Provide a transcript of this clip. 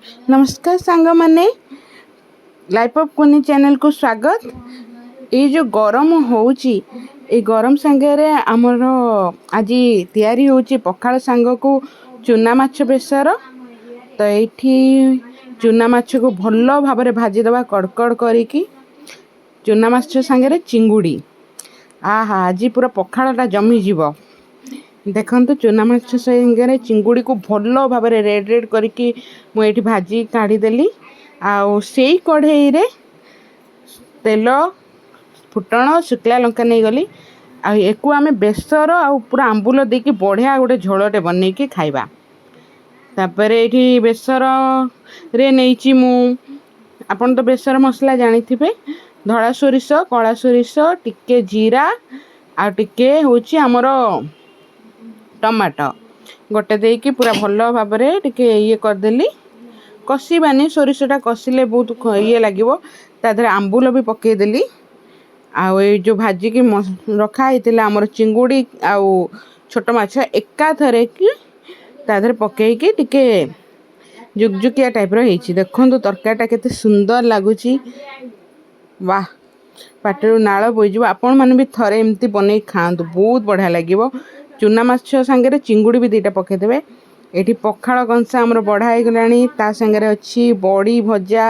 ନମସ୍କାର ସାଙ୍ଗମାନେ, life of କୁନି ଚ୍ୟାନେଲକୁ ସ୍ୱାଗତ। ଏଇ ଯେଉଁ ଗରମ ହେଉଛି, ଏଇ ଗରମ ସାଙ୍ଗରେ ଆମର ଆଜି ତିଆରି ହେଉଛି ପଖାଳ ସାଙ୍ଗକୁ ଚୁନା ମାଛ ବେସର। ତ ଏଇଠି ଚୁନା ମାଛକୁ ଭଲ ଭାବରେ ଭାଜିଦେବା କଡ଼କଡ଼ କରିକି। ଚୁନା ମାଛ ସାଙ୍ଗରେ ଚିଙ୍ଗୁଡ଼ି, ଆହା, ଆଜି ପୁରା ପଖାଳଟା ଜମିଯିବ। ଦେଖନ୍ତୁ, ଚୁନା ମାଛ ସାଙ୍ଗରେ ଚିଙ୍ଗୁଡ଼ିକୁ ଭଲ ଭାବରେ ରେଡ଼୍ ରେଡ଼୍ କରିକି ମୁଁ ଏଇଠି ଭାଜି କାଢ଼ିଦେଲି। ଆଉ ସେଇ କଢ଼େଇରେ ତେଲ, ଫୁଟଣ, ଶୁଖିଲା ଲଙ୍କା ନେଇଗଲି। ଆଉ ୟାକୁ ଆମେ ବେସର ଆଉ ପୁରା ଆମ୍ବୁଲ ଦେଇକି ବଢ଼ିଆ ଗୋଟେ ଝୋଳଟେ ବନେଇକି ଖାଇବା। ତାପରେ ଏଇଠି ବେସରରେ ନେଇଛି ମୁଁ, ଆପଣ ତ ବେସର ମସଲା ଜାଣିଥିବେ, ଧଳା ସୋରିଷ, କଳା ସୋରିଷ, ଟିକେ ଜିରା ଆଉ ଟିକେ ହେଉଛି ଆମର ଟମାଟୋ ଗୋଟେ ଦେଇକି ପୁରା ଭଲ ଭାବରେ ଟିକେ ଇଏ କରିଦେଲି। କଷିବାନି, ସୋରିଷଟା କଷିଲେ ବହୁତ ଇଏ ଲାଗିବ। ତା ଦେହରେ ଆମ୍ବୁଲ ବି ପକାଇଦେଲି। ଆଉ ଏଇ ଯେଉଁ ଭାଜିକି ରଖା ହେଇଥିଲା ଆମର ଚିଙ୍ଗୁଡ଼ି ଆଉ ଛୋଟ ମାଛ, ଏକାଥରେ କି ତା ଦେହରେ ପକେଇକି ଟିକେ ଜୁକଜୁକିଆ ଟାଇପ୍ର ହେଇଛି। ଦେଖନ୍ତୁ, ତରକାରୀଟା କେତେ ସୁନ୍ଦର ଲାଗୁଛି। ବାଃ, ପାଟିରୁ ନାଳ ବୋହିଯିବ। ଆପଣମାନେ ବି ଥରେ ଏମିତି ବନେଇକି ଖାଆନ୍ତୁ, ବହୁତ ବଢ଼ିଆ ଲାଗିବ। ଚୁନା ମାଛ ସାଙ୍ଗରେ ଚିଙ୍ଗୁଡ଼ି ବି ଦୁଇଟା ପକାଇଦେବେ। ଏଇଠି ପଖାଳ କଂସା ଆମର ବଢ଼ା ହେଇଗଲାଣି। ତା ସାଙ୍ଗରେ ଅଛି ବଡ଼ି ଭଜା।